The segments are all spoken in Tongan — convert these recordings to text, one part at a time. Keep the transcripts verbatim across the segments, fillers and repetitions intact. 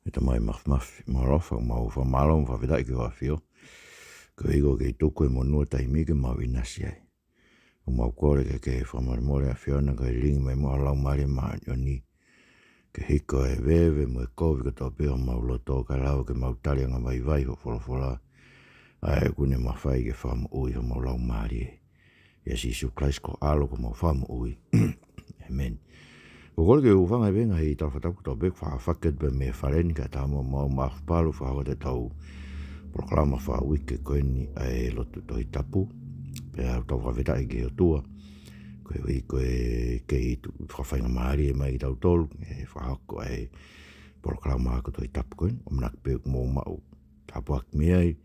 ʻE Tamai mafimafi, mālō, fakamālō, fakamālō, fakafetaʻi ki hoʻo ʻAfio. Koeʻuhi kuo ke tuku e monū ʻo e taimi ke mau ʻinasi ai. ʻOku mau kole ke ke fakamolemole ʻAfiona kae lilingi mai muʻa ho Laumālie Māʻoniʻoni ke hiko e veve mo e kovi kotoa pē ʻo homau loto kae lava ke mau tali angavaivai hoʻo folofola. ʻA ia ʻoku ne mafai ke fakamoʻui homau laumālie. ʻIa Sīsū Kalaisi ko ho ʻAlo ko homau Fakamoʻui. ʻĒmeni. ʻOku ou kole ke u hūfanga he ngaahi tala fakatapu kotoa pē ʻoku fakahoko atu pē mei he fale ni kae ʻatā muʻa maʻu mo ʻAfipalu fakahoko atu ʻetau polokalama fakauike ko eni ʻa e Lotu Tohi Tapu. Pea ʻoku tau fakafetaʻi ki he ʻOtua koeʻuhi ko e kei tuku fakafaingamālie mai kiate kitautolu ke fakahoko ʻa e polokalama ako Tohi Tapu ko eni. ʻOku ou ʻamanaki pē ʻoku mou maʻu tāpuaki mei ai,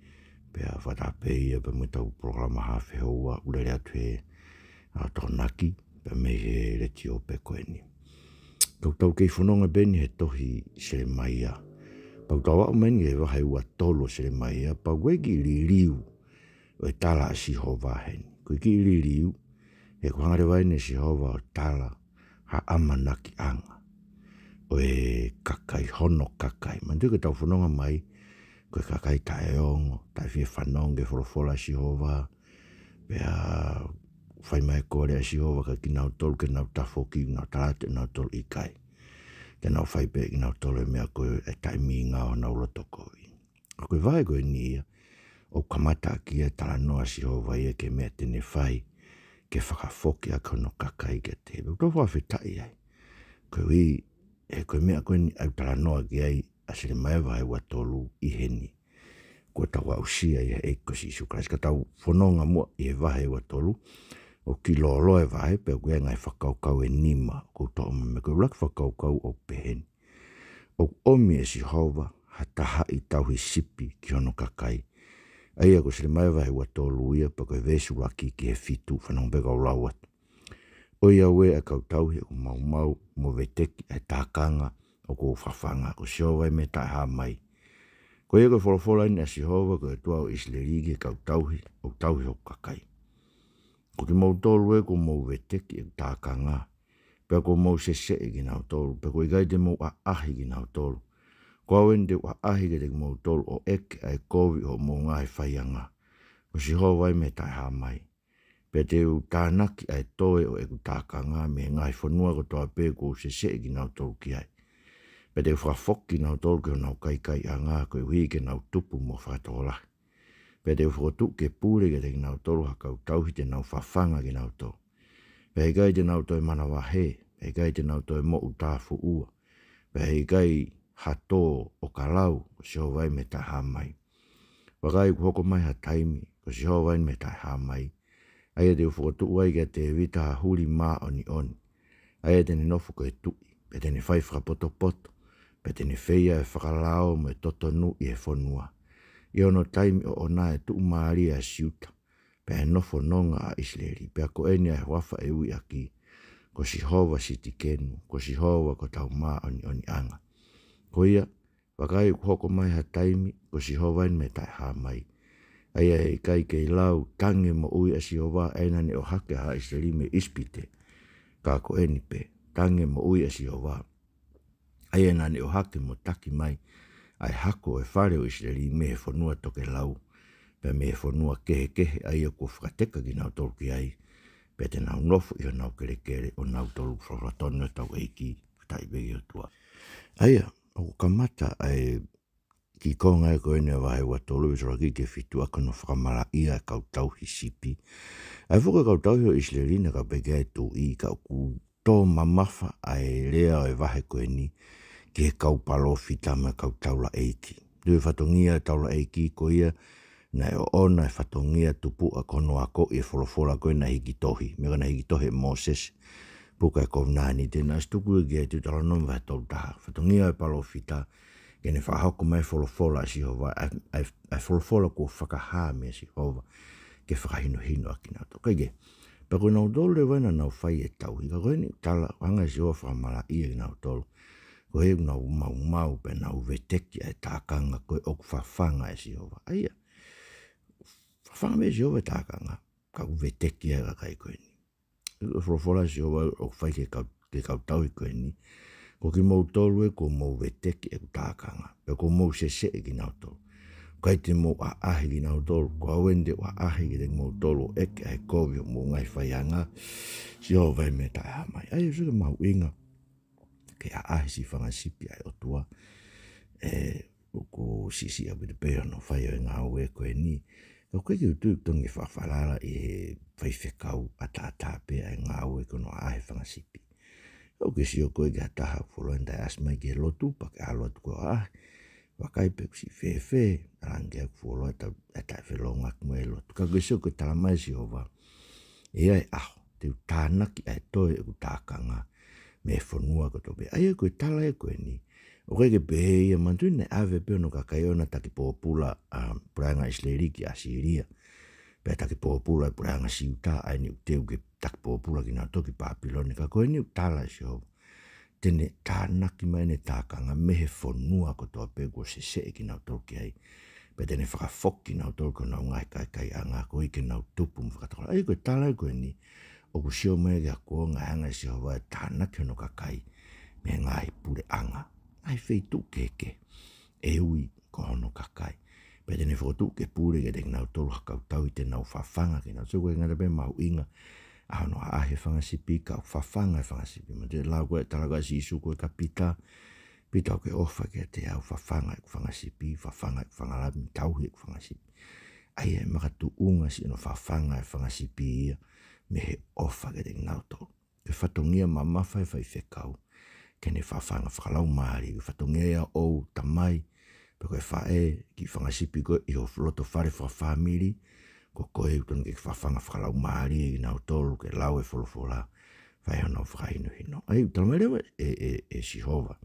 pea fakataha pē ia pea mo ʻetau polokalama haafe houa ʻoku lele atu he, ʻa, Tokonaki, pea mei he letiō pē ko eni. Ka ʻoku tau kei fononga pē eni he tohi Selemaia. Pea ʻoku tau aʻu mai eni ki he vahe ua tolu ʻo Selemaia, pea ʻoku ʻi ai e kiʻi liliu ʻo e tala ʻa Sihova heni. Ko e kiʻi liliu, he ʻoku hanga leva eni ʻe Sihova ʻo tala ha ʻamanakiʻanga ʻo e kakai, hono kakai. Manatuʻi ko ʻetau fononga mai, ko e kakai taʻeongo, taʻefiefanongo ki he folofola ʻa Sihova, pea fai mai e kole ʻa Sihova kiate kinautolu ke nau tafoki, nau tala atu ʻe nautolu ʻikai. Ke nau fai pē ʻe kinautolu e meʻa ko e taimi ngāue ʻo honau loto kovi. Ko e vahe ko eni ia, ʻoku kamata ʻaki ia e talanoa ʻa Sihova ia ki he meʻa te ne fai, ke fakafoki ʻaki hono kakai kiate ia. Pea ʻoku tau fakafetaʻi ai. Koeʻuhi, he ko e meʻa ko eni ʻoku talanoa ki ai ʻa Selemaia vahe ua tolu ʻi heni. Kuo tau aʻusia ia ʻe he ʻEiki ko Sīsū Kalaisi. Ka tau fononga muʻa ʻi he vahe ua tolu, ʻoku kiʻi lōloa e vahe, pea ʻoku ʻi ai e ngaahi fakakaukau ʻe nima ʻoku ou toʻo mai mei ai. Ko e ʻuluaki fakakaukau ʻoku pehē ni. ʻOku ʻomi ʻe Sihova ha tahaʻi tauhi sipi ki hono kakai. ʻA ia ko Selemaia vahe ua tolu ia pea ko e veesi ʻuluaki ki he fitu, fanongo pē kau lau atu. ʻOiauē ʻa e kau tauhi ʻoku maumau mo veteki ʻa e tākanga ʻoku ou fafanga, ko Sihova ia mei he Taʻehāmai. Ko ia ko e folofola eni ʻa Sihova ko e ʻOtua ʻo ʻIsileli ki he kau tauhi ʻoku tauhi hoku kakai. Ko kimoutolu ē kuo mou veteki ʻeku tākanga, pea kuo mou seseʻi kinautolu, pea kuo ʻikai te mou ʻaʻahi kinautolu. Ko au eni te u ʻaʻahi kiate kimoutolu ʻo ʻeke ʻa e kovi ʻo hoʻomou ngaahi faianga, ko Sihova ia mei he Taʻehāmai. Pea te u tānaki ʻa e toe ʻo ʻeku tākanga mei he ngaahi fonua kotoa pē kuo u seseʻi kinautolu ki ai. Pea te u fakafoki kinautolu ki honau kaikaiʻanga koeʻuhi ke nau tupu mo fakatokolahi. Pea te u fokotuʻu ke pule kiate kinautolu ha kau tauhi te nau fafanga kinautolu. Pea ʻe ʻikai te nau toe manavahē, pea ʻe ʻikai te nau toe moʻutāfuʻua, pea ʻe ʻikai ha tō ʻo ka lau, ko Sihova ia mei he Taʻehāmai. Vakai, kuo hoko mai ha taimi, ko Sihova ia mei he Taʻehāmai, ʻa ia te u fokotuʻu ai kia Tēvita ha huli māʻoniʻoni, ʻa ia te ne nofo ko e tuʻi, pea te ne fai fakapotopoto, pea te ne feia e fakalao mo e totonu ʻi he fonua. ʻI hono taimi ʻoʻona ʻe tuʻumālie ʻa Siuta, pea ʻe nofo nonga ʻa ʻIsileli, pea ko eni ʻa e huafa ʻe ui ʻaki, ko Sihova Sitikenu, ko Sihova ko hotau māʻoniʻoniʻanga. Ko ia, vakai, kuo hoko mai ha taimi, ko Sihova ia mei he Taʻehāmai, ʻa ia ʻe ʻikai kei lau, tangi e moʻui ʻa Sihova, ʻa ia naʻa ne ʻohake ʻa haʻa ʻIsileli mei ʻIsipite. Ka ko eni pē, tangi e moʻui ʻa Sihova, ʻa ia naʻa ne ʻohake mo taki mai ʻa e hako ʻo e fale ʻo ʻIsileli mei he fonua tokelau, pea mei he fonua kehekehe ʻa ia kuo fakateka kinautolu ki ai, pea te nau nofo ʻi honau kelekele ʻo nau tolu. Folofola tonu ʻa hotau ʻEiki, fakafetaʻi pē ki he ʻOtua. ʻA ia, ʻoku kamata ʻa e kiʻi konga ē ko eni ʻa e vahe ua tolu, veesi ʻuluaki ki he fitu, ʻaki hono fakamalaʻia e kau tauhi sipi. ʻA ia foki e kau tauhi ʻo ʻIsileli naʻe kau pē ki ai e tuʻi, ka ʻoku tō mamafa ʻa e lea ʻo e vahe ko eni ki he kau palōfita mo e kau taulaʻeiki. Ko e fatongia e taulaʻeiki ko ia naʻe ʻoʻona e fatongia tupuʻa ko hono akoʻi e folofola ko ē naʻe hiki tohi, meʻa ko ē naʻe hiki tohi ʻe Mōsese, puka e kovinānite, naʻe ʻosi tuku ia ki ai, Teutalōnome vahe tolu taha. Fatongia e palōfita ke ne fakahoko mai e folofola ʻa Sihova, ʻa e, ʻa e, ʻa e folofola kuo fakahā meia Sihova ke fakahinohino ʻaki kinautolu. Kae kehe, pea ko kinautolu leva ia naʻa nau fai e tauhi, ka ko eni tala, hanga ʻe Sihova ʻo fakamalaʻia kinautolu, koeʻuhi ʻoku nau maumau pea nau veteki ʻa e tākanga ko ē ʻoku fafanga ʻe Sihova. ʻA ia, fafanga meia Sihova e tākanga, ka ʻoku veteki ʻa e kakai ko eni. ʻOku folofola ʻa Sihova ʻoku fai ki he kau, ki he kau tauhi ko eni, Ko kimoutolu ē kuo mou veteki ʻeku tākanga, pea kuo mou seseʻi kinautolu. ʻIkai te mou ʻaʻahi kinautolu, ko au eni te u ʻaʻahi kiate kimoutolu ʻo ʻeke ʻa e kovi ʻo homou ngaahi faianga, Sihova ʻi he meʻa taʻehāmai. ʻA ia ʻoku sio ki he mahuʻinga ke ʻaʻahi siʻi fanga sipi ʻa e ʻOtua. ʻE, ʻoku siʻisiʻi ʻaupito ʻaupito pē hono fai ʻo e ngāue ko eni. ʻOku ʻikai ke u tui ʻoku totonu ke fakafalala ʻi he faifekau ʻataʻatā pē ʻa e ngāue ko hono ʻaʻahi fanga sipi. ʻOku ke sio koe ki ha taha ʻoku fuoloa ʻene taʻe ʻasi mai ki he lotu, pea ke ʻalu atu koe ʻo ʻaʻahi. Vakai pe ʻoku siʻi fēfē, ʻalu ange ʻoku fuoloa ʻene taʻe, ʻene taʻe felōngoaki mo e lotu. Ka ʻoku ke sio ko e talamai ʻe Sihova, ʻe ʻi ai e ʻaho te u tānaki ʻa e toe ʻeku tākanga mei he fonua kotoa pē. ʻA ia ko e tala ē ko eni, ʻoku ʻikai ke pehē ia, manatuʻi naʻe ʻave pē hono kakai ʻo na taki pōpula ʻa e puleʻanga ʻIsileli ki ʻAsīlia, pea taki pōpula e puleʻanga Siuta, ʻa eni ʻoku teu ke taki pōpula kinautolu ki Pāpilone. Ka ko eni ʻoku tala ʻe Sihova, te ne tānaki mai ʻene tākanga mei he fonua kotoa pē kuo seseʻi kinautolu ki ai. Pea te ne fakafoki kinautolu ki honau ngaahi kaikaiʻanga, koeʻuhi ke nau tupu mo fakatokolahi. ʻA ia ko e tala ē ko eni, ʻoku sio mai ki ha kuonga ʻe hanga ʻe Sihova ʻo tānaki hono kakai mei he ngaahi puleʻanga, ngaahi feituʻu kehekehe, ʻe ui ko hono kakai. Pea te ne fokotuʻu ke pule kiate kinautolu ha kau tauhi te nau fafanga kinautolu. Sio, ʻoku ʻikai ngata pē mahuʻinga ʻa hono ʻaʻahi e fanga sipi, ka ʻoku fafanga e fanga sipi. Manatuʻi e lau ko ē, tala ko ē ʻa Sīsū ko ē kia Pita, Pita, ʻoku ke ʻofa kiate au, fafanga ʻeku fanga sipi, fafanga ʻeku fanga lami, tauhi ʻeku fanga sipi. ʻA ia ʻe makatuʻunga siʻono fafanga e fanga sipi ia mei he ʻofa kiate kinautolu. Ko e fatongia mamafa e faifekau ke ne fafanga fakalaumālie. Ko e fatongia ia ʻo e tamai pe ko e faʻē ki he fanga sipi ko ē ʻi ho loto fale fakafāmili, ko koe ʻoku totonu ke ke fafanga fakalaumālie kinautolu ke lau e folofola, fai honau fakahinohino. ʻA ia ʻoku talamai leva ʻe, ʻe, ʻe Sihova,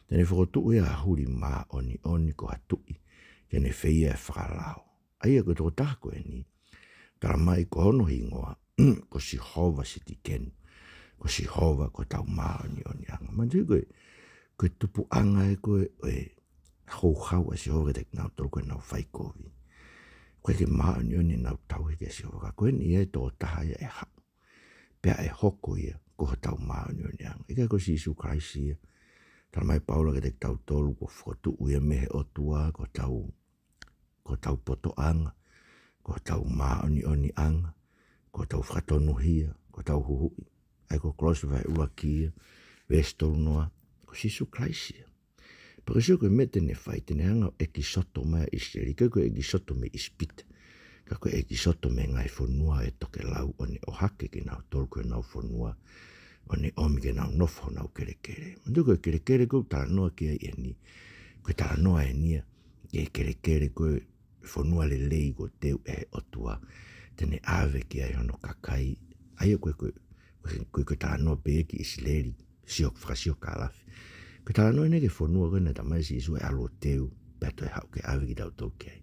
te ne fokotuʻu ia ha huli māʻoniʻoni ko ha tuʻi, te ne feia e fakalao. ʻA ia ko e tokotaha ko eni, talamai ko hono hingoa ko Sihova Sitikenu, ko Sihova ko hotau māʻoniʻoniʻanga. Manatuʻi ko e, ko e tupuʻanga ē ko ē ʻo e houhau ʻa Sihova kiate kinautolu ko ē ʻoku nau fai kovi. ʻOku ʻikai ke māʻoniʻoni ʻenau tauhi kia Sihova, ka ko eni ia e tokotaha ia ʻe haʻu pea ʻe hoko ia ko hotau māʻoniʻoniʻanga. ʻIkai ko Sīsū Kalaisi ia? Talamai ʻe Paula kiate kitautolu kuo fokotuʻu ia mei he ʻOtua ko hotau, ko hotau potoʻanga, ko hotau māʻoniʻoniʻanga, ko hotau fakatonuhia, ko hotau huhuʻi. ʻA ia ko Kolose vahe ʻuluaki ia, veesi tolu noa, ko Sīsū Kalaisi ia. Pea ko e sio ko e meʻa te ne fai, te ne hanga ʻo ʻekisoto mai ʻa ʻIsileli, ʻikai ko e ʻekisoto mei ʻIsipite, ka ko e ʻekisoto mei he ngaahi fonua ʻo e tokelau, ʻo ne ʻohake kinautolu ki honau fonua, ʻo ne ʻomi ke nau nofo honau kelekele. Manatuʻi ko e kelekele ko ē ʻoku talanoa ki ai eni, ko e talanoa eni ia ki he kelekele ko ē, fonua lelei kuo teu ʻe he ʻOtua, te ne ʻave ki ai hono kakai. ʻA ia ko e, ko e, ko e, ko e, ko e talanoa pē ia ki ʻIsileli, sio, fakasiokālafi. Ko e talanoa eni ki he fonua ko ē naʻe talamai ʻe Sīsū ʻe ʻalu ʻo teu, pea toe haʻu ke ʻave kitautolu ki ai.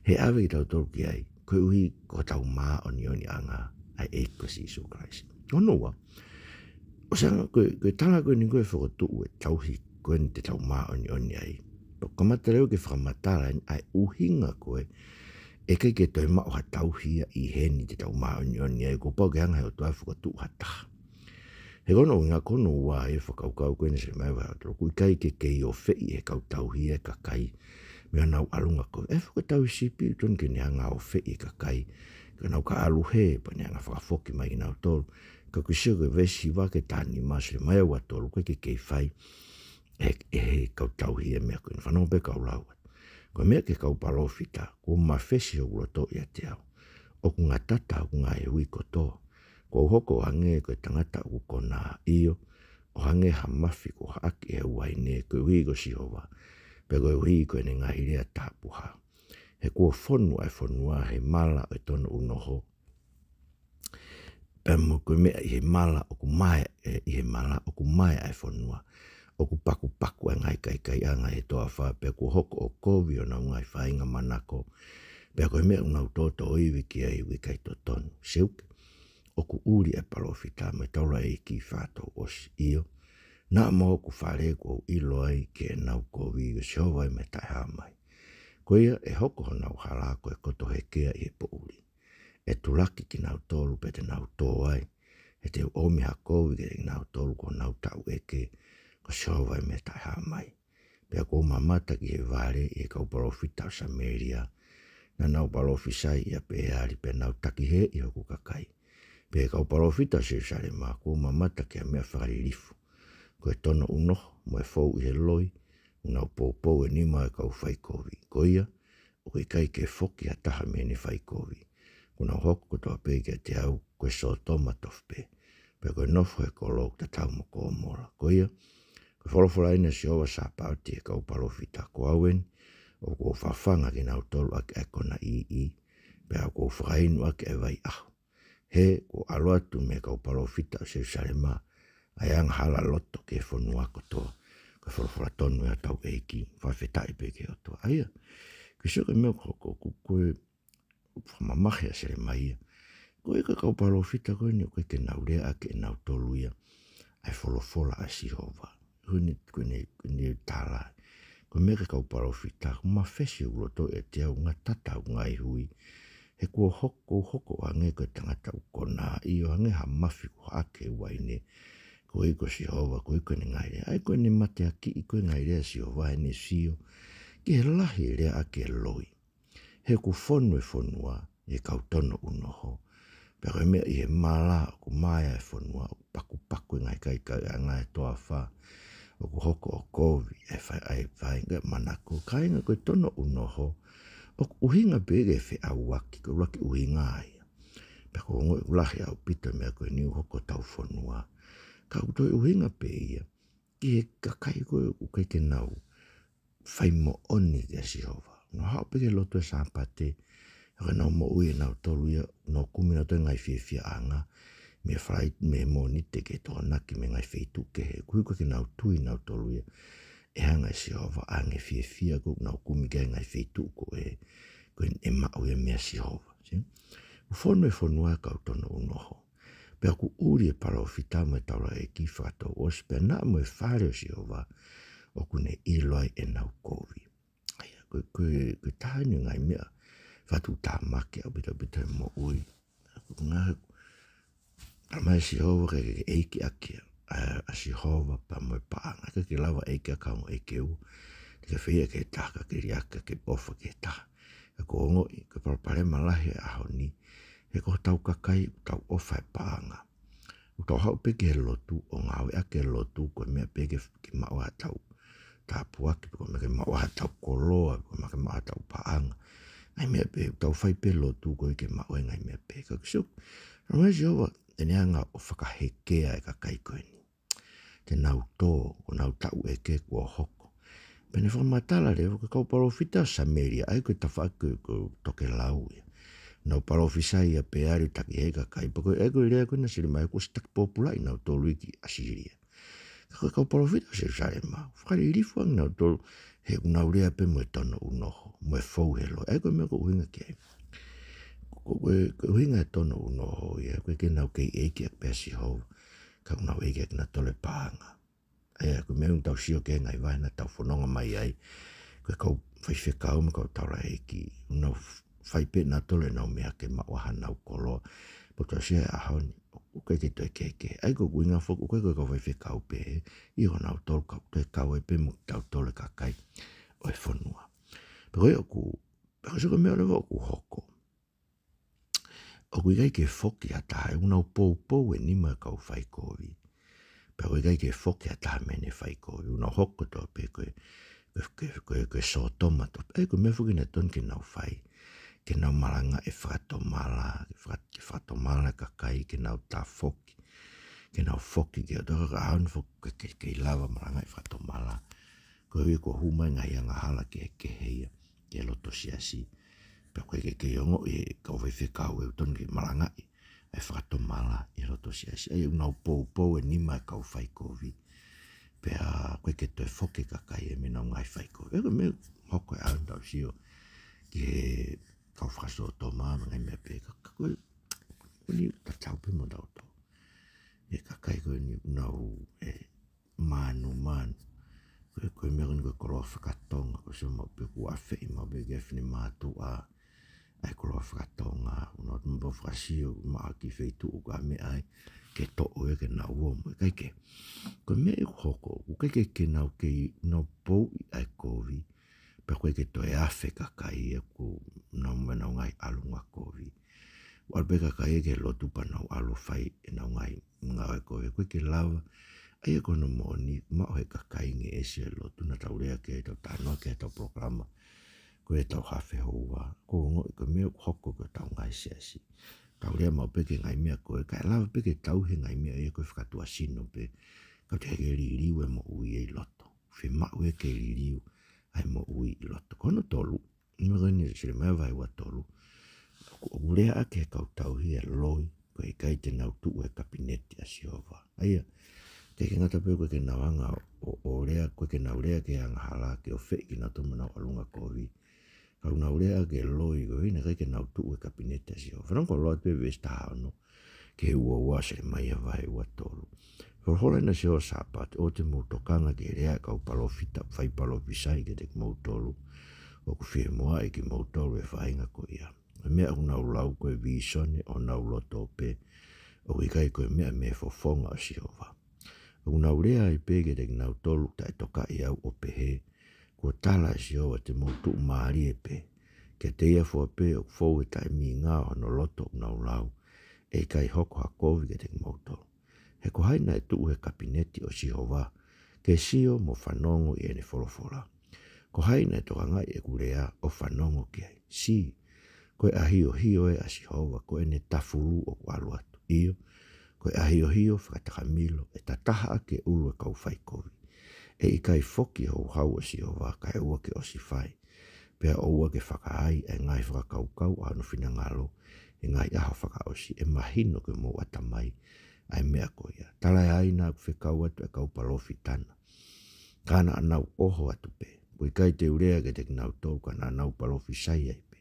He ʻave kitautolu ki ai koeʻuhi ko hotau māʻoniʻoniʻanga ʻa e ʻEiki ko Sīsū Kalaisi. Hono ua, ʻosi ange ko e, ko e tala ko eni ko e fokotuʻu e tauhi ko eni te tau māʻoniʻoni ai. Pea kamata leva ke fakamatala eni ʻa e ʻuhinga ko ē ʻe ʻikai ke toe maʻu ha tauhi ia ʻi heni te tau māʻoniʻoni ai, kuo pau ke hanga ʻe he ʻOtua ʻo fokotuʻu ha taha. He ko hono ʻuhinga ko hono ua e fakakaukau ko eni ʻa Selemaia vahe ua tolu, ʻoku ʻikai ke kei ofeʻi ʻe he kau tauhi e kakai mei honau ʻalunga kovi. ʻA e fokotuʻu tauhi sipi ʻoku totonu ke ne hanga ʻo ofeʻi e kakai, ke nau ka ʻalu hē, pea ne hanga ʻo fakafoki mai kinautolu. Ka ʻoku ke sio ki he veesi hiva ki he taha nima ʻo Selemaia ua tolu, ʻoku ʻikai ke kei fai ʻe, ʻe he kau tauhi e meʻa ko eni. Fanongo pē kau lau atu. Ko e meʻa ki he kau palōfita, kuo mafesi hoku loto ʻiate au. ʻOku ngatata hoku ngaahi ui kotoa. Kuo u hoko ʻo hangē ko e tangata ʻoku konā, ʻio, ʻo hangē ha mafi kuo haʻaki ʻe he uaine, koeʻuhi ko Sihova, pea koeʻuhi ko ʻene ngaahi lea tāpuhā. He kuo fonu ʻa e fonua he mala ʻo e tono ʻunoho, pea mo, ko e meʻa ʻi he mala ʻoku mae, ʻe, ʻi he mala ʻoku mae ʻa e fonua. ʻOku pakupaku ʻa e ngaahi kaikaiʻanga ʻi he toafa, pea kuo hoko ʻo kovi honau ngaahi faʻahinga manako. Pea ko e meʻa ʻoku nau tōtōivi ki ai ʻoku ʻikai totonu. Seuke, ʻoku ʻuli ʻa e palōfita mo e taulaʻeiki fakatouʻosi, ʻio, naʻa mo hoku fale kuo u ʻilo ai ki heʻenau kovi, ko Sihova ʻi he meʻa taʻehāmai. Ko ia ʻe hoko honau hala ko e koto hekea ʻi he poʻuli. ʻE tulaki kinautolu pea te nau tō ai. He te u ʻomi ha kovi kiate kinautolu ko honau taʻu ʻeke, Ko Sihova e meʻa taʻehāmai. Pea kuo u mamata ki he vale ʻi he kau palōfita ʻo Samēlia, naʻa nau palōfisai ʻia Peali, pea nau takihēʻi hoku kakai. Pea ʻi he kau palōfita ʻo Selusalema, kuo u mamata ki ha meʻa fakalilifu. Ko e tono ʻunoho, mo e fou ʻi he loi, ʻoku nau poupou e nima ʻo e kau faikovi. Ko ia, ʻoku ʻikai ke foki ha taha mei heʻene faikovi. Kuo nau hoko kotoa pē kiate au ko e Sōtoma tofu pē, pea ko e nofo he kolo ʻoku tatau mo Komola. Ko ia, ko e folofola eni ʻa Sihova Sāpaoti ki he kau palōfita: Ko au eni, ʻoku ou fafanga kinautolu ʻaki ʻa e kona ʻīʻī, pea ʻoku ou fakainu ʻaki ʻa e vai ʻaho. He kuo ʻalu atu mei he kau palōfita ʻo Selusalema ʻa e angahala loto ki he fonua kotoa. Ko e folofola tonu ia ʻa hotau ʻEiki, fakafetaʻi pē ki he ʻOtua. ʻA ia, ke sio ki he meʻa ko, ko, ko, ko e fakamamahi ʻa Selemaia. Ko e kau palōfita ko eni ʻoku ʻikai ke nau lea ʻaki ʻe nautolu ia ʻa e folofola ʻa Sihova. Ko eni, ko eni, ko eni tala. Ko e meʻa ki he kau palōfita, ʻoku mafesi hoku loto ʻiate au, ngatata hoku ngaahi hui. He kuo hoko, hoko ʻo hangē ko e tangata ʻoku konā, ʻio, hangē ha mafi kuo haʻake ʻe he uaine. Koeʻuhi ko Sihova, koeʻuhi ko ʻene ngaahi lea. ʻA ia ko ʻene mateakiʻi ko e ngaahi lea ʻa Sihova, ʻene sio ki he lahi e lea ʻaki e loi. He kuo fonu e fonua ʻi he kau tono ʻunoho. Pea ko e meʻa ʻi he mala ʻoku māea e fonua, ʻoku pakupaku e ngaahi kaikaiʻanga ʻa e toafa, ʻoku hoko ʻo kovi e fai, ʻa e fai, ngaahi manako. Kāinga, ko e tono ʻunoho, ʻoku ʻuhinga pē ki he feʻauaki, ko e ʻuluaki ʻuhinga ia. Pea ʻoku ou ongoʻi ʻoku lahi ʻaupito e meʻa ko eni ʻoku hoko hotau fonua. Ka ʻoku toe ʻuhinga pē ia ki he kakai ko ē ʻoku ʻikai ke nau fai moʻoni kia Sihova. Nau haʻu pē ki he lotu ʻi he Sāpate, ʻo ka nau moʻui ʻe nautolu ia, nau kumi nautolu e ngaahi fiefiaʻanga mei he Falaite, mei he Mōnite ki he Tokonaki, mei he ngaahi feituʻu kehe. Koeʻuhi ko e ʻikai ke nau tui nautolu ia ʻe hanga ʻe Sihova ʻa e ngaahi fiefia ko ē ʻoku nau kumi ki ai e ngaahi feituʻu ko ē, ko ē ʻe maʻu ia meia Sihova. See? Kuo fonu e fonua ʻi he kau tono ʻunoho. Pea ʻoku ʻuli e palōfita mo e taulaʻeiki fakatouʻosi, pea naʻa mo e fale ʻo Sihova ʻoku ne ʻilo ai ʻenau kovi. ʻA ia, ko e, ko e, ko e taha eni e ngaahi meʻa fakatuʻutāmaki ʻaupito, ʻaupito he moʻui. Ko e ngaahi, talamai ʻe Sihova ke, ke ʻeiki ʻaki ʻa, ʻa Sihova pea mo e paʻanga. ʻIkai ke lava ʻeiki ʻaki ha ongo ʻeiki ʻe ua. Te ke feia ki he taha, ka ke liʻaki, ka ke ʻofa ki he taha. Ka ʻoku ou ongoʻi ko e palopalema lahi he ʻaho ni, he ko hotau kakai ʻoku tau ʻofa he paʻanga. ʻOku tau haʻu pē ki he lotu ʻo ngāueʻaki e lotu ko e meʻa pē ke, ke maʻu haʻatau tāpuaki, pe ko e meʻa ke maʻu haʻatau koloa, pe ko e meʻa ke maʻu haʻatau paʻanga. Ngaahi meʻa pē, ʻoku tau fai pē lotu koeʻuhi ke maʻu e ngaahi meʻa pē. Ka ke sio, talamai ʻe Sihova te ne hanga ʻo fakahekea e kakai ko eni. Te nau tō, ko honau taʻu ʻeke kuo hoko. Pea ne fakamatala leva ki he kau palōfita ʻo Samēlia, ʻa ia ko e tafaʻaki ko, ko e tokelau ia. Nau palōfisai ʻia Peali ʻo takihēʻi e kakai, pea ko e, ʻa ia ko e lea ko ē naʻe sio mai kuo ʻosi taki pōpulaʻi nautolu ia ki ʻAsīlia. Ka ko e kau palōfita ʻo Selusalema, fakalilifu ange nautolu, he ʻoku nau lea pē mo e tono ʻunoho, mo e fou he loi. ʻA ia ko e meʻa ʻoku ou ʻuhinga ki ai. Ko, ko, ko e, ko e ʻuhinga e tono ʻunoho ia, ʻoku ʻikai ke nau kei ʻeiki ʻaki pē ʻa Sihova, ka ʻoku nau ʻeiki ʻaki nautolu e paʻanga. ʻA ia, ko e meʻa ʻoku tau sio ki he ngaahi vahe naʻa tau fononga mai ai, ko e kau faifekau mo e kau taulaʻeiki, ʻoku nau f-, fai pē nautolu ʻenau meʻa ke maʻu ʻa honau koloa. Pea ʻoku tau sio he ʻaho ni, ʻoku ʻikai ke toe kehekehe. ʻA ia ko e ʻuhinga foki, ʻoku ʻikai ko e kau faifekau pē, ʻio, nautolu ka ʻoku toe kau ai pē mo kitautolu e kakai ʻo e fonua. Pea ko ia ʻoku, pea ko e sio ki he meʻa leva ʻoku hoko. ʻOku ʻikai ke foki ha taha, ʻoku nau poupou e nima e kau faikovi. Pea ʻoku ʻikai ke foki ha taha mei heʻene faikovi. ʻOku nau hoko kotoa pē ko e, ko e, ko e, ko e, ko e Sōtoma tofu. ʻA ia ko e meʻa foki naʻe totonu ke nau fai. Ke nau malangaʻi e fakatomala, ke faka-, ke fakatomala e kakai, ke nau tafoki. Ke nau foki ki he ʻOtua, ka ʻaho ni foki ʻoku ʻikai ke, ke lava malangaʻi e fakatomala. Koeʻuhi kuo hū mai e ngaahi angahala kehekehe ia ki he loto siasi. Pea ʻoku ʻikai ke, ke ongoʻi ʻe he kau faifekau ʻoku totonu ke malangaʻi e fakatomala ʻi he loto siasi. ʻA ia ʻoku nau poupou e nima e kau faikovi. Pea ʻoku ʻikai ke toe foki e kakai ia mei heʻenau ngaahi faikovi. ʻA ia ko e meʻa ʻoku hoko he ʻaho ni, tau sio ki he kau fakasōtoma mo e ngaahi meʻa pē, ka, ka ko e, ko eni tatau pē mo tautolu. E kakai ko eni ʻoku nau, ē, mānumanu. Ko e, ko e meʻa ko eni ko e koloa fakatonga, ko e sio maʻu pē kuo ʻafeʻi maʻu pē ki he finemātuʻa. ʻa e koloa faka-Tonga, ʻoku nau ō atu mo fakasio, maʻu ha kiʻi feituʻu ʻoku ʻi ai e meʻa ai, ke toʻo ia ke nau ō mo e kakai ke. Ko e meʻa ʻoku hoko, ʻoku ʻikai ke, ke nau kei, nau pouʻi ʻa e kovi, pea ʻoku ʻikai ke toe afe kakai ia ʻoku nau mo ʻenau ngaahi ʻalunga kovi. ʻOku ʻalu pē kakai ia ki he lotu pea nau ʻalu ʻo fai ʻenau ngaahi ngāue kovi. ʻOku ʻikai ke lava, ʻa ia ko hono moʻoni, maʻu ʻe he kakai ngeʻesi ʻa e lotu, naʻa tau lea ki ai, tau talanoa ki ai heʻetau polokalama ko ē ʻetau haafe houa. Ko e ongoʻi ko e meʻa ʻoku hoko ki hotau ngaahi siasi. Tau lea maʻu pē ki he ngaahi meʻa ko ē, kae lava pē ke tauhi e ngaahi meʻa ia ko e fakatuʻasino pē, ka ʻoku teʻeki ke liliu e moʻui ʻi loto. Fiemaʻu ia ke liliu ʻa e moʻui ʻi loto. Ko hono tolu, meʻa ko eni Selemaia vahe ua tolu. ʻOku, ʻoku lea ʻaki ʻe he kau tauhi e loi, ko e ʻikai te nau tuʻu he kapineti ʻa Sihova. ʻA ia, ʻikai ke ngata pē ʻoku ʻikai ke nau hanga ʻo, ʻo lea, ʻoku ʻikai ke nau lea ki he angahala ke ofeʻi kinautolu mo ʻenau ʻalunga kovi. Ka ʻoku nau lea ʻaki e loi ko ē naʻe ʻikai ke nau tuʻu he kapineti ʻa Sihova. Fanongo ki he lau atu e veesi taha ono ki he ua ua, Selemaia vahe ua tolu. Folofola ʻena ʻa Sihova ʻo Sāpate, ʻoua te mou tokanga ki he lea ʻa e kau palōfita, fai palōfisai kiate kimoutolu, ʻoku fiemuʻa ʻe kimoutolu e faʻahinga ko ia. Ko e meʻa ʻoku nau lau ko e vīsone ʻo honau loto pē, ʻoku ʻikai ko e meʻa mei he fofonga ʻo Sihova. ʻOku nau lea ai pē kiate kinautolu taʻetokaʻi au ʻo pehē, kuo tala ʻe Sihova te mou tuʻumālie pē, kiate ia fua pē ʻoku fou he taʻemingā ʻo hono loto ʻoku nau lau, ʻe ʻikai hoko ha kovi kiate kimoutolu. He ko hai naʻe tuʻu he kapineti ʻo Sihova, ke sio mo fanongo ʻi heʻene folofola? Ko hai naʻe tokangaʻi ʻeku lea ʻo fanongo ki ai? Sī, ko e ʻahiohio ē ʻa Sihova, ko ʻene tafulu ʻoku ʻalu atu. ʻIo, ko e ʻahiohio fakatakamilo, ʻe tataha ʻaki e ʻulu ʻo e kau faikovi. ʻE ʻikai foki e houhau ʻo Sihova, kae ʻoua ke ʻosi fai, pea ʻoua ke fakaai ʻa e ngaahi fakakaukau ʻa hono finangalo he ngaahi ʻaho fakaʻosi. ʻE mahino ki homou ʻatamai ʻa e meʻa ko ia. Tala ē, ʻa ia naʻa ku fekau atu ʻa e kau palōfita na, ka naʻa nau ʻoho atu pē. ʻOku ʻikai te u lea kiate kinautolu, ka naʻa nau palōfisai ai pē.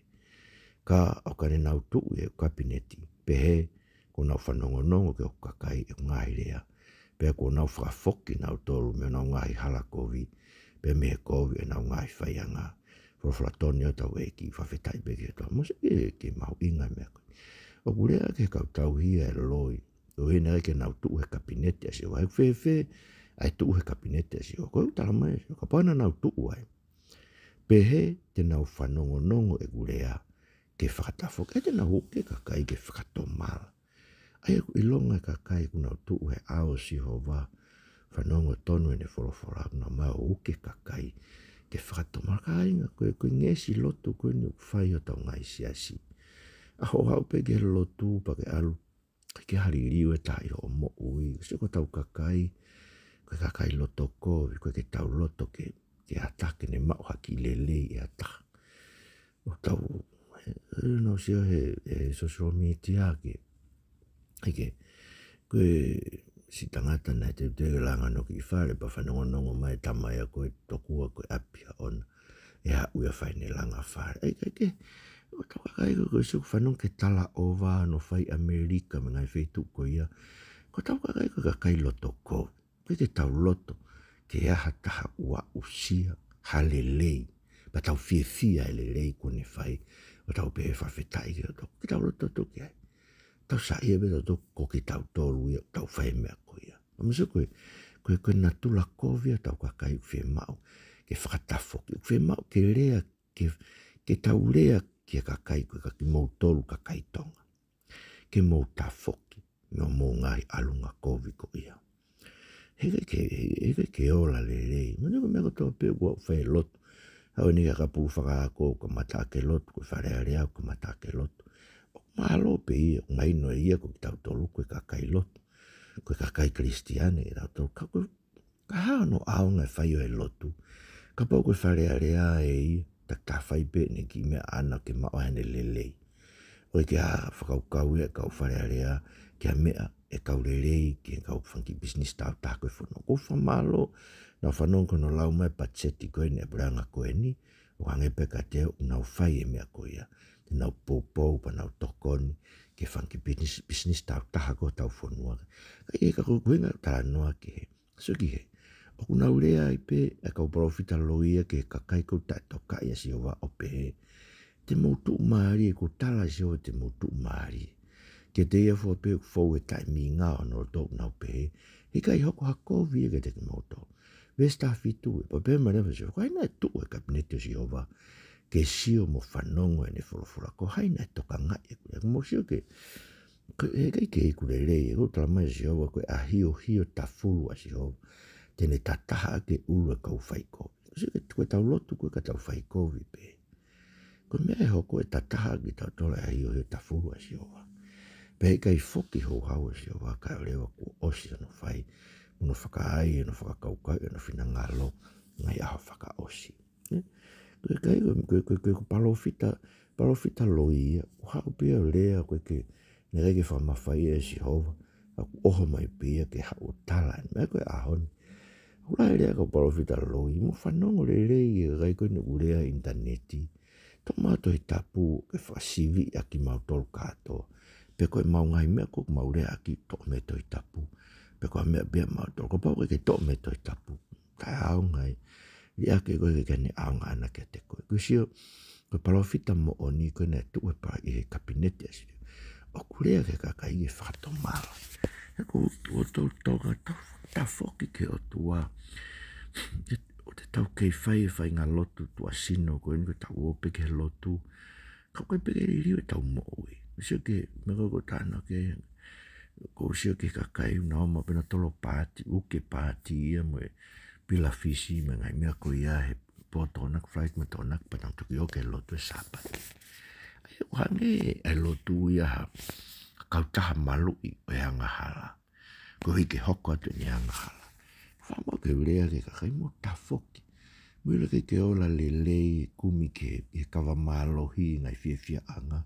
Ka ʻoka ne nau tuʻu ʻi heʻeku kapineti, pehē kuo nau fanongonongo ki hoku kakai ʻeku ngaahi lea, pea kuo nau fakafoki kinautolu mei honau ngaahi hala kovi, pea mei he kovi ʻenau ngaahi faianga. Folofola tonu ʻa hotau ʻEiki, fakafetaʻi pē ki he ʻOtua. Mou sio ki he, ki he mahuʻinga e meʻa ko ē. ʻOku lea ki he kau tauhi e loi, ʻo hangē naʻe ʻikai ke nau tuʻu he kapineti ʻa Sihova. ʻOku fēfē ʻa e tuʻu he kapineti ʻa Sihova? Ko e talamai ʻe Sihova, kapau naʻa nau tuʻu ai, pehē te nau fanongonongo ʻeku lea ke fakatafoki, ʻe te nau uke kakai ke fakatomala. ʻA ia ʻoku ʻilonga e kakai ʻoku nau tuʻu he ʻao ʻo Sihova, fanongo tonu ʻene folofola, ʻoku nau ō mai ʻo uke kakai ke fakatomala. Kāinga, ko e, ko e ngeʻesi lotu ko eni ʻoku fai ʻi hotau ngaahi siasi. ʻAho ʻo haʻu pē ki he lotu pea ke ʻalu, ʻikai ke liliu e taha ʻi hoʻo moʻui. Sio, ko hotau kakai, ko e kakai loto kovi, ʻoku ʻikai ke tau loto ke, ke ʻatā ke ne maʻu ha kiʻi lelei ʻe ha taha. ʻOku tau, ē, ē, nau sio he, he social media ke, ʻikai ke, ko e siʻi tangata naʻe teuteu ke langa hono kiʻi fale, pea fanongonongo mai e tamai ʻa ko e tokua ko e ʻapi ʻoʻona ʻe haʻu ia ʻo fai ʻene langa fale. ʻIkai ke, ʻoku tau kakai ko, ko e sio, fanongo ki he tala ʻova naʻe fai ʻi ʻAmelika mo e ngaahi feituʻu ko ia. Ko hotau kakai ko e kakai loto kovi. ʻIkai ke tau loto ke ʻi ai ha taha ʻoku aʻusia ha lelei, pea tau fiefia he lelei kuo ne fai, ʻo tau pehē fakafetaʻi ki he ʻOtua. ʻIkai ke tau loto atu ki ai. Tau saiʻia pē tautolu ko kitautolu ia ʻoku tau fai e meʻa ko ia. Ka mou sio, ko e, ko e, ko e natula kovi ia ʻo hotau kakai, ʻoku fiemaʻu ke fakatafoki, ʻoku fiemaʻu ke lea, ke, ke tau lea ki he kakai ko ē, ka kimoutolu kakai Tonga, ke mou tafoki mei hoʻomou ngaahi ʻalunga kovi ko ia. He ʻikai ke, he ʻikai ke ola lelei. Mou sio, ko e meʻa kotoa pē ʻoku fai e lotu. Haʻu eni ki he kapulu fakaako, kamata ʻaki e lotu, ko e Fale Alea, kamata ʻaki e lotu. ʻOku mālō pē ia, ʻoku mahino ia ko kitautolu ko e kakai lotu, ko e kakai Kalisitiane kitautolu. Ka ko e, ko e hā hono ʻaonga e fai ʻo e lotu, kapau ko e Fale Alea ē ia, takitaha fai pē ʻene kiʻi meʻa ʻaʻana ke maʻu ʻa ʻene lelei. ʻOku ʻikai ke ʻi ai ha fakakaukau ia ʻa e kau Fale Alea ki ha meʻa ʻe kau lelei ki he kau fanga kiʻi pisinisi tāutaha ko ē ʻo e fonua. ʻOku ou fakamālō naʻa ku fanongo ki hono lau mai e patiseti ko eni ʻa e puleʻanga ko eni, ʻo hangē pē kiate au, ʻoku nau fai e meʻa ko ia. Te nau poupou pea nau tokoni ki he fanga kiʻi pisinisi, pisinisi tāutaha ko ē ʻo hotau fonua. Ka ʻi he, ka ko e ʻuhinga ʻeku talanoa ki he, sio ki he, ʻoku nau lea ai pē ʻa e kau palōfita loi ia ki he kakai ʻoku taʻetokaʻi ʻa Sihova ʻo pehē, Te mou tuʻumālie, kuo tala ʻe Sihova te mou tuʻumālie. Kiate ia fua pē ʻoku fou e taʻemingao ʻo hono loto ʻoku nau pehē, he ʻikai hoko ha kovi ia kiate kimoutolu. Veesi taha fitu, ʻe pehē mai leva ʻe Sihova, ko hai naʻe tuʻu he kapineti ʻo Sihova, ke sio mo fanongo ʻene folofola? Ko hai naʻe tokangaʻi ʻeku lea? Mou sio ki he, ko e, ʻikai ke iku lelei, ʻoku tala mai ʻe Sihova, ko e ʻahiohio tafulu ʻa Sihova, te ne tataha ʻaki e ʻulu ʻo e kau faikovi. Sio ki he, ko ʻetau lotu ko ē ka tau faikovi pē. Ko e meʻa ʻe hoko ʻe tataha kitautolu ʻe he ʻahiohio tafulu ʻa Sihova. Pea ʻikai foki houhau ʻa Sihova kae ʻoua leva kuo ʻosi hono fai, hono fakaai, hono fakakaukauʻi hono finangalo, ngaahi ʻaho fakaʻosi. Ē? Ko e kai, ko e, ko e, ko e, ko e palōfita, palōfita loi ia, ʻoku haʻu pē ia ʻo lea, ko e ke, naʻe ʻikai ke fakamafaiʻi ʻe Sihova, ʻoku ʻoho mai pē ia ke haʻu ʻo tala, ē, ko e ʻaho ni. ʻOku lahi e lea ʻa e kau palōfita loi, mou fanongo lelei ki he kakai ko eni ʻoku lea he ʻinitaneti. Toʻo mai e Tohi Tapu ke fakasiviʻi ʻa kimautolu kātoa. Pe ko ʻemau ngaahi meʻa ko ē ʻoku mau lea ʻaki, toʻo mei he Tohi Tapu. Pe ko ha meʻa pē ia ʻa mautolu, kapau ʻoku ʻikai ke toʻo mei he Tohi Tapu, taʻeʻaonga ia. Liʻaki ʻe koe ke ke ne ʻaonga ʻana kiate koe. Ko e sio, ko e palōfita moʻoni ko ē naʻe tuʻu he pa-, ʻi he kapineti ʻa Sihova, ʻoku lea ki he kakai ke fakatomala. He ko ʻetau, ʻetau, ʻetau tafoki ki he ʻOtua, ʻoua te tau kei fai e faʻahinga lotu tuʻasino ko eni, ko ʻetau ō pē ki he lotu, ka ʻoku ʻikai pē ke liliu ʻetau moʻui. Sio ki he, meʻa ko ē ʻoku ou talanoa ki ai, ʻoku ou sio ki he kakai ʻoku nau ō mai pē ʻo nau tolo paati, uke paati ia mo e pilafisi mo e ngaahi meʻa ko ia he pō Tokonaki, flight mo Tokonaki, pea nau toki ō ki he lotu he Sāpate. ʻA ia ʻoku hangē e lotu ia ha kautaha maluʻi ʻo e angahala. Koeʻuhi ke hoko atu ʻene angahala. Fakaʻamu ke u lea ki he kakai, mou tafoki. Mou ʻilo ke ke ola lelei, kumi ki he, he kava mālohi, ngaahi fiefiaʻanga.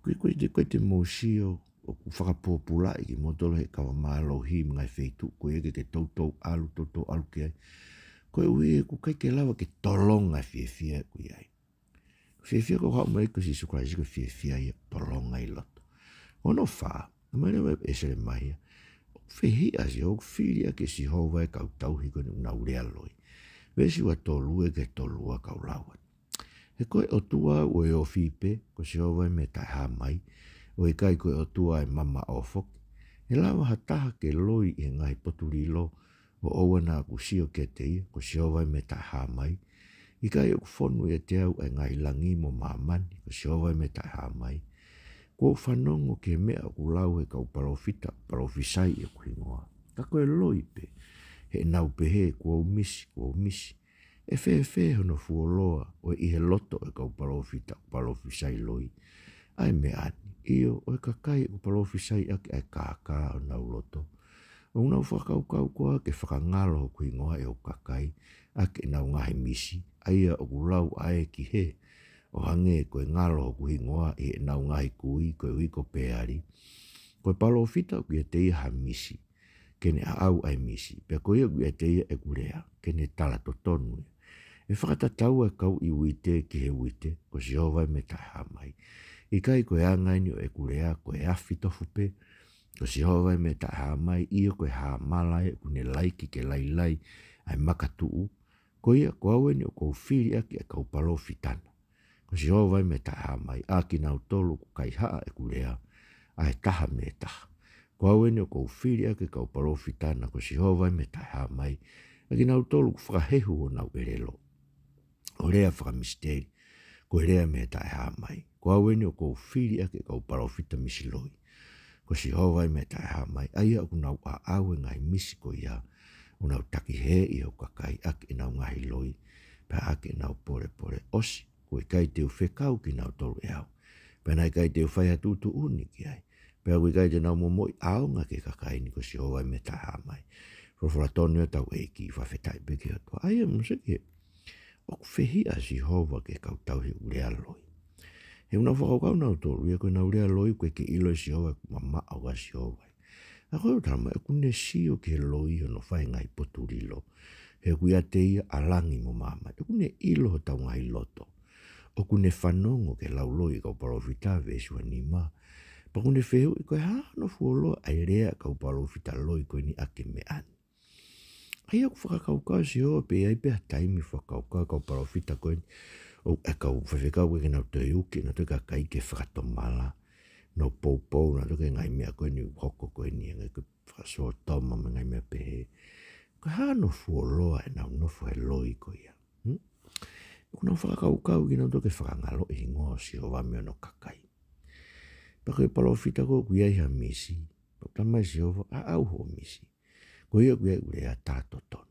Ko e, ko e te, ko e te mou sio, ʻoku fakapōpulaʻi kimoutolu he kava mālohi mo e ngaahi feituʻu ko ia ke ke toutou ʻalu, toutou ʻalu ki ai. Koeʻuhi he ʻoku ʻikai ke lava ke tolonga e fiefia ʻoku ʻi ai. Fiefia ko ē ʻoku haʻu mei he ʻEiki ko Sīsū Kalaisi ko e fiefia ia ʻoku tolonga ʻi loto. Hono fā, ʻomai leva ʻe Selemaia, ʻoku fehiʻa ʻa Sihova, ʻoku fili ʻaki ʻe Sihova e kau tauhi ko eni ʻoku nau lea loi. Veesi ua tolu ē ki he tolu ua, kau lau atu. He ko e ʻOtua ʻoku ʻofi pē, ko Sihova ia mei he taʻehāmai, ʻo ʻikai ko e ʻOtua ʻe mamaʻo foki. ʻE lava ha taha ke loi ʻi he ngaahi potu lilo, ʻo ʻoua naʻa ku sio kiate ia, ko Sihova ia mei he taʻehāmai? ʻIkai ʻoku fonu ʻiate au ʻa e ngaahi langi mo māmani, ko Sihova ia mei he taʻehāmai? Kuo u fanongo ki he meʻa ʻoku lau ʻe he kau palōfita, palōfisai ʻi hoku hingoa. Ka ko e loi pē, heʻenau pehē, kuo u misi, kuo u misi. ʻE fēfē hono fuoloa ʻo e ʻi he loto ʻo e kau palōfita, palōfisai loi, ʻa e meʻa ni? ʻIo, ʻo e kakai ʻoku palōfisai ʻaki ʻa e kākā ʻo honau loto. ʻOku nau fakakaukau koā ke fakangalo hoku hingoa ʻe hoku kakai ʻaki ʻenau ngaahi misi, ʻa ia ʻoku lau ʻa ē ki hē, ʻo hangē ko e ngalo hoku hingoa ʻi heʻenau ngaahi kui, koeʻuhi ko Peali? Ko e palōfita ʻoku ʻiate ia ha misi, ke ne aʻau ʻa e misi, pea ko ia ʻoku ʻiate ia ʻeku lea, ke ne tala totonu ia. ʻE fakatatau ʻa e kauʻi uite ki he uite, ko Sihova ia mei he taʻehāmai? ʻIkai ko e anga eni ʻo ʻeku lea, ko e afi tofu pē, ko Sihova ia mei he taʻehāmai? ʻIo, ko e hāmala ē ʻoku ne laiki ke lailai ʻa e makatuʻu. Ko ia, ko au eni ʻoku ou fili ʻaki ʻa e kau palōfita na, ko Sihova ia mei he taʻehāmai, ʻa kinautolu ʻoku kaihaʻa ʻeku lea, ʻa e taha mei he taha. Ko au eni ʻoku ou fili ʻaki ʻa e kau palōfita na, ko Sihova ia mei he taʻehāmai, ʻa kinautolu ʻoku fakahehu honau ʻelelo ʻo lea fakamisiteli, ko e lea mei he taʻehāmai. Ko au eni ʻoku ou fili ʻaki ʻa e kau palōfita misi loi, ko Sihova ia mei he taʻehāmai, ʻa ia ʻoku nau aʻau e ngaahi misi ko ia, ʻo nau takihēʻi hoku kakai ʻaki ʻenau ngaahi loi, pea ʻaki ʻenau polepole. ʻOsi, ʻoku ʻikai te u fekau kinautolu ʻe au, pea naʻe ʻikai te u fai ha tuʻutuʻuni ki ai, pea ʻoku ʻikai te nau momoʻi ʻaonga ki he kakai ni, ko Sihova ia mei he taʻehāmai. Folofola tonu ʻa hotau ʻEiki, fakafetaʻi pē ki he ʻOtua. ʻA ia mou sio ki he, ʻoku fehiʻa ʻa Sihova ki he kau tauhi ʻoku lea loi. He ʻoku nau fakakaukau nautolu ia ko ʻenau lea loi ʻoku ʻikai ke ʻilo ʻe Sihova, ʻoku mamaʻo ʻa Sihova. ʻA ia ko e ʻuhinga ia ʻoku ne sio ki he loi ʻo nau fai e ngaahi potu lilo. He ʻoku ʻiate ia ʻa langi mo māmani. ʻOku ne ʻilo hotau ngaahi loto. ʻOku ne fanongo ki he lau loi ʻa e kau palōfita, veesi ua nima. Pea ʻoku ne fehuʻi, ko e hā hono fuoloa ʻa e lea ʻa e kau palōfita loi ko eni ʻaki e meʻa ni? ʻA ia ʻoku fakakaukau ʻa Sihova pe ʻe ʻi ai pē ha taimi fakakaukau ʻa e kau palōfita ko eni ʻOku ʻi ai e kau faifekau ʻoku ʻikai ke nau toe uki ʻenau toe kakai ke fakatomala. Nau poupou nautolu ki he ngaahi meʻa ko eni ʻoku hoko ko eni, ngaahi ko e fakasōtoma mo e ngaahi meʻa pehē. Ko e hā hono fuoloa ʻenau nofo he loi ko ia? Hmm? ʻOku nau fakakaukau kinautolu ke fakangaloʻi e hingoa ʻo Sihova mei hono kakai. Pea ko e palōfita ko ē ʻoku ʻi ai ha misi, pea talamai ʻe Sihova, ʻaʻau hoʻo misi. Ko ia ʻoku ʻi ai ʻeku lea tala totonu.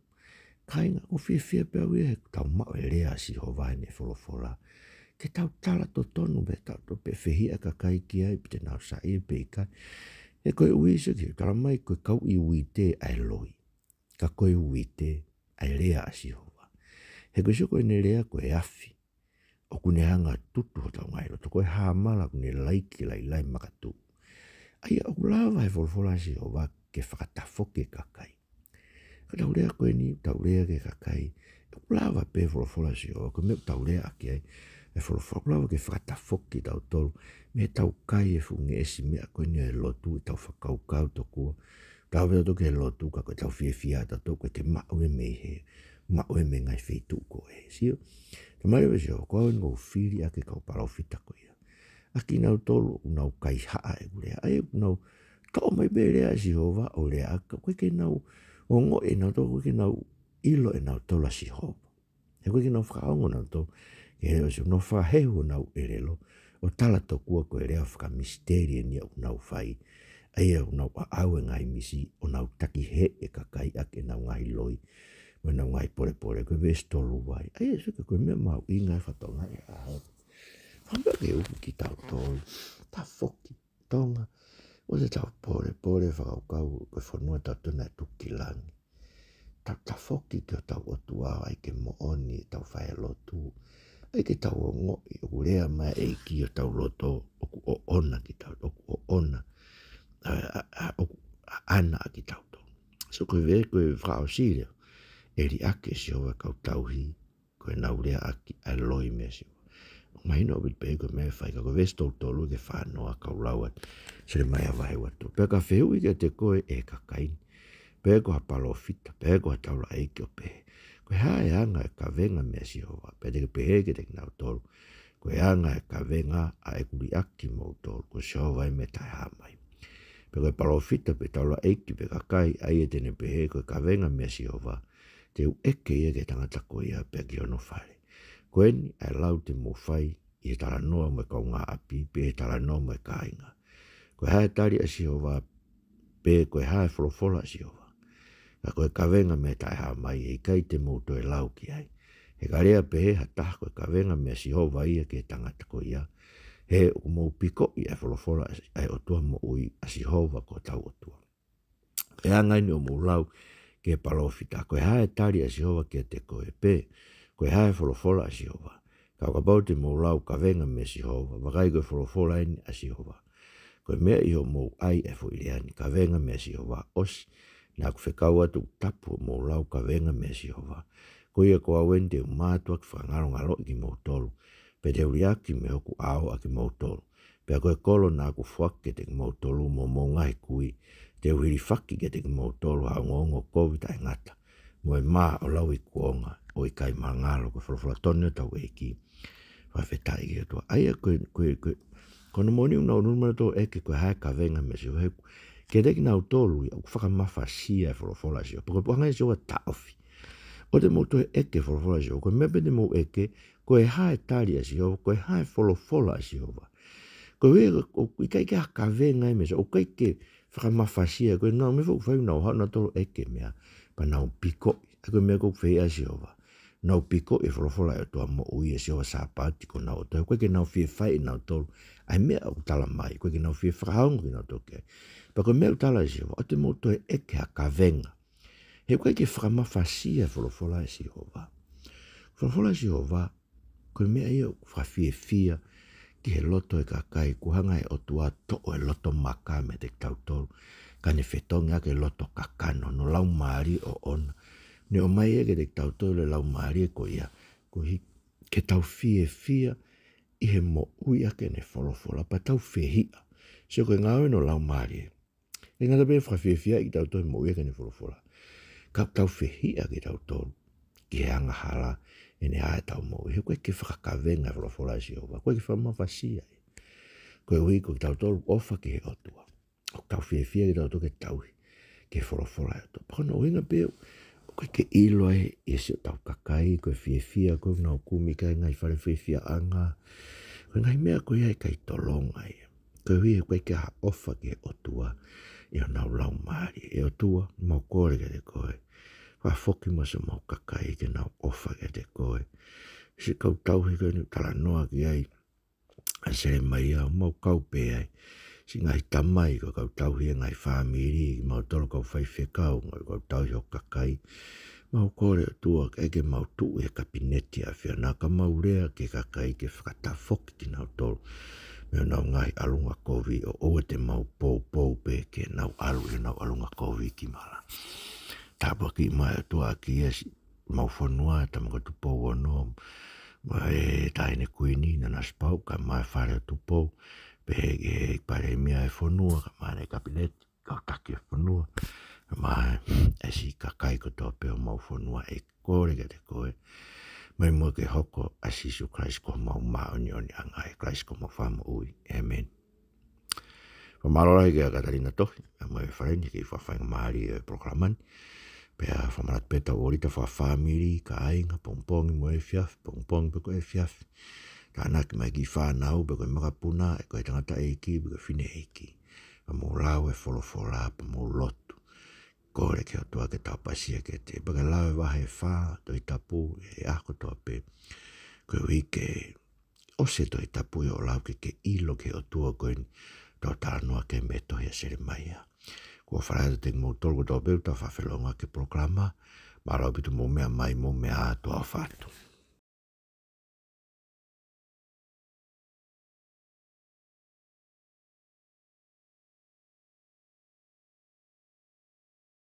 Kāinga, ʻoku ou fiefia pē au ia he ʻoku tau maʻu e lea ʻa Sihova heʻene folofola, ke tau tala totonu pē, tau toe pē fehiʻa e kakai ki ai pe te nau saiʻia pe ʻikai. He ko e uite, sio ki he talamai ko e kauʻi uite ʻa e loi. Ka ko e uite ʻa e lea ʻa Sihova. He ko e sio ko ʻene lea ko e afi ʻoku ne hanga ʻo tutu hotau ngaahi loto, ko e hāmala ʻoku ne laiki lailai makatuʻu. ʻA ia ʻoku lava he folofola ʻa Sihova ke fakatafoki e kakai. Ka tau lea ko eni, tau lea ki he kakai, ʻoku lava pē folofola ʻa Sihova, ko e meʻa ʻoku tau lea ʻaki ai e folofola, ʻoku lava ke fakatafoki tautolu mei heʻetau kai e fuʻu ngeʻesi meʻa ko eni ʻo e lotu, ʻetau fakakaukau tokua. Tau vea toki he lotu ka ko ʻetau fiefia ʻatautolu ko ʻete maʻu ē mei hē, maʻu ē mei he ngaahi feituʻu ko ē. Sio, talamai ʻe Sihova, ko au eni ʻoku ou fili ʻaki e kau palōfita ko ia, ʻa kinautolu ʻoku nau kaihaʻa ʻeku lea, ʻa ia ʻoku nau toʻo mai pē e lea ʻa Sihova ʻo lea ʻaki, ka ʻoku ʻikai ke nau ongoʻi ʻenautolu, ʻoku ʻikai ke nau ʻilo ʻenautolu ʻa Sihova. He ʻoku ʻikai ke nau fakaongo nautolu ki he lea ʻo Sihova, nau fakahehu honau ʻelelo ʻo tala tokua ko e lea fakamisiteli eni ʻoku nau fai. ʻA ia ʻoku nau ʻaʻau e ngaahi misi ʻo nau takiheeʻi e kakai ʻaki ʻenau ngaahi loi mo ʻenau ngaahi polepole, ko e veesi tolu vai. ʻA ia sio ki he, ko e meʻa mahuʻinga e fatongia ʻa e ʻaho. Fakameʻa ke uki kitautolu, tafoki Tonga, ʻoua te tau polepole fakakaukau ko e fonua ʻatautolu naʻe tuku ki langi. Tau tafoki ki hotau ʻOtua, ʻai ke moʻoni ʻetau fai e lotu. ʻAi ke tau ongoʻi ʻoku lea mai e ʻEiki ʻi hotau loto, ʻoku ʻoʻona kitautolu, ʻoku ʻoʻona, ʻa, ʻa, ʻa, ʻoku ʻaʻana kitautolu. So ko e ve-, ko e fakaʻosi leva, ʻe liʻaki ʻe Sihova e kau tauhi ko ʻenau lea ʻaki ʻa e loi meia Sihova. Mahino ʻaupito pē ko e meʻa ʻe fai, ka ko e veesi tolu tolu ki he fā noa, kau lau atu, Selemaia vahe ua tolu. Pea ka fehuʻi kiate koe ʻe he kakai ni, pe ko ha palōfita, pe ko ha taulaʻeiki ʻo pehē, ko e hā e anga e kavenga meia Sihova? Pea te ke pehē kiate kinautolu, ko e anga e kavenga ʻa ʻeku liʻaki kimoutolu, ko Sihova ia mei he Taʻehāmai. Pea ko e palōfita pe taulaʻeiki pe kakai, ʻa ia te ne pehē, ko e kavenga meia Sihova, te u ʻeke ia ki he tangata ko ia pea ki hono fale. Ko eni ʻa e lau te mou fai ʻi he talanoa mo e kaungāʻapi, pe ʻi he talanoa mo e kāinga. Ko e hā e tali ʻa Sihova, pe ko e hā e folofola ʻa Sihova? Ka ko e kavenga mei he Taʻehāmai, ʻe ʻikai te mou toe lau ki ai. He ka lea pehē ha taha, ko e kavenga meia Sihova ia ki he tangata ko ia, he ʻoku mou pikoʻi ʻa e folofola ʻa e ʻOtua moʻui, ʻa Sihova ko hotau ʻOtua. Ko e anga eni ʻoku mou lau ki he palōfita, ko e hā e tali ʻa Sihova kiate koe, pe ko e hā e folofola ʻa Sihova? Ka ʻo kapau te mou lau, kavenga meia Sihova, vakai, ko e folofola eni ʻa Sihova. Ko e meʻa ʻi hoʻomou ʻai e foʻi lea ni, kavenga meia Sihova, ʻosi naʻa ku fekau atu ʻoku tapu hoʻomou lau, kavenga meia Sihova, ko ia ko au eni te u mātuʻaki fakangalongaloʻi kimoutolu, pea te u liʻaki mei hoku ʻao ʻa kimoutolu. Pea ko e kolo naʻa ku foaki kiate kimoutolu mo hoʻomou ngaahi kui, te u hilifaki kiate kimoutolu ha ongoongo kovi taʻengata, mo e mā ʻo lauikuonga ʻo ʻikai māngalo. Ko e folofola tonu ʻa hotau ʻEiki. Fakafetaʻi ki he ʻOtua. ʻA ia ko e, ko e, ko e, ko hono moʻoni ʻoku nau ʻunu mai nautolu ʻo ʻeke ko e hā e kavenga meia Sihova, he kiate kinautolu ia ʻoku fakamafasia e folofola ʻa Sihova. Pea ko e puʻanga ia ʻa Sihova taʻofi. ʻOua te mou toe ʻeke e folofola ʻa Sihova. Ko e meʻa pē te mou ʻeke, ko e hā e tali ʻa Sihova, ko e hā e folofola ʻa Sihova. Ko e ʻoku ʻikai ke ʻi ai ha kavenga ia meia Sihova, ʻoku ʻikai ke fakamafasia, ko e nau meʻa foki ʻoku fai, nau haʻu nautolu ʻo ʻeke e meʻa, pea nau pikoʻi. ʻA ia ko e meʻa ʻoku fehiʻa ai ʻa Sihova. Nau pikoʻi e folofola ʻa e ʻOtua moʻui, ʻa Sihova Sāpaoti ko honau ʻOtua. ʻOku ʻikai ke nau fie fai ʻe nautolu ʻa e meʻa ʻoku talamai, ʻoku ʻikai ke nau fie fakaongo kinautolu ki ai. Pea ko e meʻa ʻoku tala ʻe Sihova, ʻoua te mou toe ʻeke ha kavenga. He ʻoku ʻikai ke fakamafasia e folofola ʻa Sihova. Folofola ʻa Sihova, ko e meʻa ia ʻoku fakafiefia ki he loto ʻo e kakai, kuo hanga ʻe he ʻOtua ʻo toʻo e loto maka meiate kitautolu, kae ne fetongi ʻaki e loto kakano, hono laumālie ʻoʻona. Ne ʻomai ia kiate kitautolu e laumālie ko ia, koeʻuhi ke tau fiefia ʻi he moʻui ʻaki ʻene folofola, pea tau fehiʻa. Sio, ko e ngāue hono laumālie, ʻikai ngata pē he fakafiefiaʻi kitautolu he moʻui ʻaki ʻene folofola, ka tau fehiʻa kitautolu ki he angahala, ʻene ʻā ʻetau moʻui. He ʻoku ʻikai ke fakakavenga e folofola ʻa Sihova, ʻoku ʻikai ke fakamafasia ia. Koeʻuhi ko kitautolu ʻofa ki he ʻOtua, ʻoku tau fiefia kitautolu ke tauhi ki he folofola ʻa e ʻOtua. Pea ko hono ʻuhinga pē ʻoku ʻikai ke ʻilo ai ʻe siʻotau kakai ko e fiefia ko ē ʻoku nau kumi ki ai e ngaahi fale fiefiaʻanga, ko e ngaahi meʻa ko ia ʻoku ʻikai tolonga ia. Koeʻuhi he ʻoku ʻikai ke ʻi ai ha ʻofa ki he ʻOtua ʻi honau laumālie. ʻE ʻOtua, mau kole kiate koe, fakafoki mai siʻomau kakai ke nau ʻofa kiate koe. Siʻi kau tauhi ko eni ʻoku talanoa ki ai ʻa Selemaia, mau kau pē ai. Siʻi ngaahi tamai ko e kau tauhi e ngaahi fāmili, kimautolu kau faifekau, ngaahi kau tauhi ho kakai. Mau kole ʻOtua ke, ke mau tuʻu he kapineti ʻa e ʻAfiona, ka mau lea ki he kakai ke fakatafoki kinautolu mei honau ngaahi ʻalunga kovi, ʻo ʻoua te mau poupou pē ke nau ʻalu ʻi honau ʻalunga kovi ki mala. Tāpuakiʻi mai ʻOtua ʻaki ia siʻi mau fonua, Tama ko Tupou Ono, mo e Taʻahine Kuini Nanasipauʻu, kae ʻumaʻā e Fale ʻo Tupou, pehē ki he Palēmia e fonua, kae ʻumaʻā e Kapineti, kau taki e fonua, kae ʻumaʻā e siʻi kakai kotoa pē ʻo homau fonua, ʻe kole kiate koe, mai muʻa ke hoko ʻa Sīsū Kalaisi ko homau māʻoniʻoniʻanga, ʻe Kalaisi ko homau Fakamoʻui. ʻĒmeni. Fakamālō lahi kia Katalina Tohi, ʻa mo e fale ni ki he fakafaingamālie ʻo e polokalama ni. Pea fakamanatu pē ʻetau ʻōlita fakafāmili, kāinga, pongipongi mo e efiafi, pongipongi pe ko e efiafi. Tānaki mai ki he fānau pe ko e makapuna, ʻe ko e tangataʻeiki pe ko e fineʻeiki. Pea mou lau e folofola, pea mou lotu. Kole ki he ʻOtua ke taupasia kiate, pea ke lau e vahe ʻe fā Tohi Tapu he ʻaho kotoa pē. Koeʻuhi ke ʻosi e Tohi Tapu ʻi hoʻo lau ke ke ʻilo ki he ʻOtua ko eni ʻoku tau talanoa ki ai mei he tohi ʻa Selemaia. Ko e ʻofa lahi atu kiate kimoutolu kotoa pē ʻoku tau fakafelongoaki he polokalama. Mālō ʻaupito hoʻomou meʻa mai, mou meʻa ā, tuʻa ʻofa atu.